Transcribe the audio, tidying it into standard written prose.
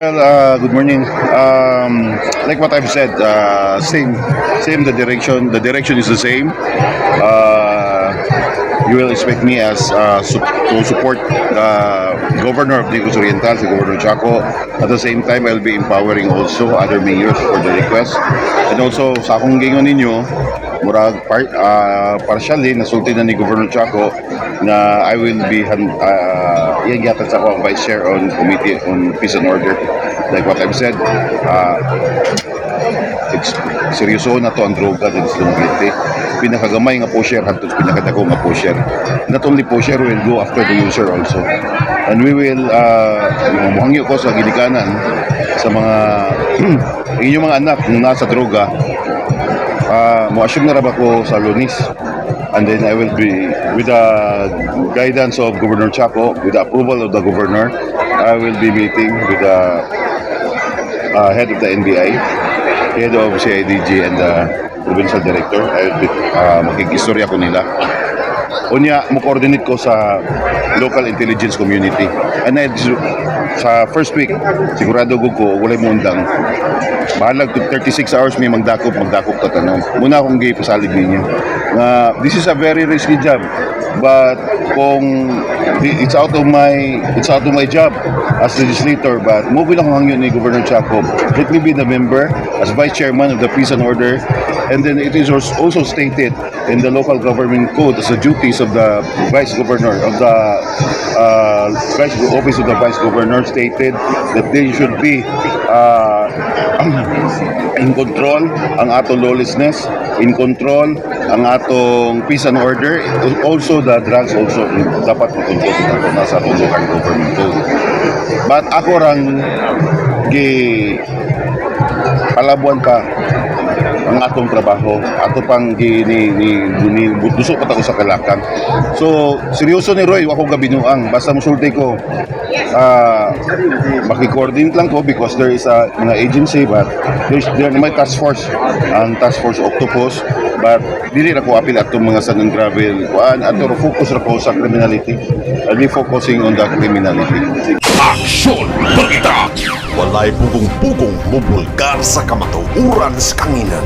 Well, good morning. Like what I've said, same, same the direction. The direction is the same. You will expect me as to support the governor of Negros Oriental, si Governor Chaco. At the same time, I'll be empowering also other mayors for the request. And also, sa akong gingon ninyo, murag partially nasulti na ni Governor Chaco na I will be iyang gihatag sa ako ang vice chair on committee on peace and order. Like what I've said, seryoso na to ang droga din sa Dumaguete. Pinakagamay nga pusher hangtod sa pinakadako nga pusher. Not only pusher, we will go after the user also. And we will muhangyo ko sa ginikanan sa mga inyong mga anak kung nasa droga, mo assume na ra ba ko sa Lunes, and then I will be with the guidance of Governor Chaco, with the approval of the governor, I will be meeting with the head of the NBI, head of CIDG and the provincial director. I will be makikistorya ko nila. Unya, mo coordinate ko sa local intelligence community. And I, sa first week, sigurado ko, walay muundang. Bahalag to 36 hours may magdakop, magdakop ta tanan. Mao na akong gipasalig ninyo. Nga this is a very risky job. But kung it's out of my job as legislator, but mo akong hangyo ni Governor Chaco, let me be the member as vice chairman of the peace and order. And then it is also stated in the local government code as the duties of the vice governor of the vice office of the vice governor, stated that they should be in control ang atong lawlessness, in control ang atong peace and order, also the drugs also dapat makontrol sa ato nasa atong local government code. But ako rang gi palabuan ka ang atong trabaho, ato pang gi ni duso pa ta ko sa kalakang. So seryoso ni Roy, ako gabinuang basta musulti ko, maki-coordinate lang ko because there is a mga agency, but there may task force, ang Task Force Octopus, but dili ra ko apil atong mga sand and gravel kuan ato. Focus ra ko sa criminality. I'll be focusing on the criminality. Aksyon Balita! Walay pugong-pugong mubulgar sa kamatuoran sa kanginan.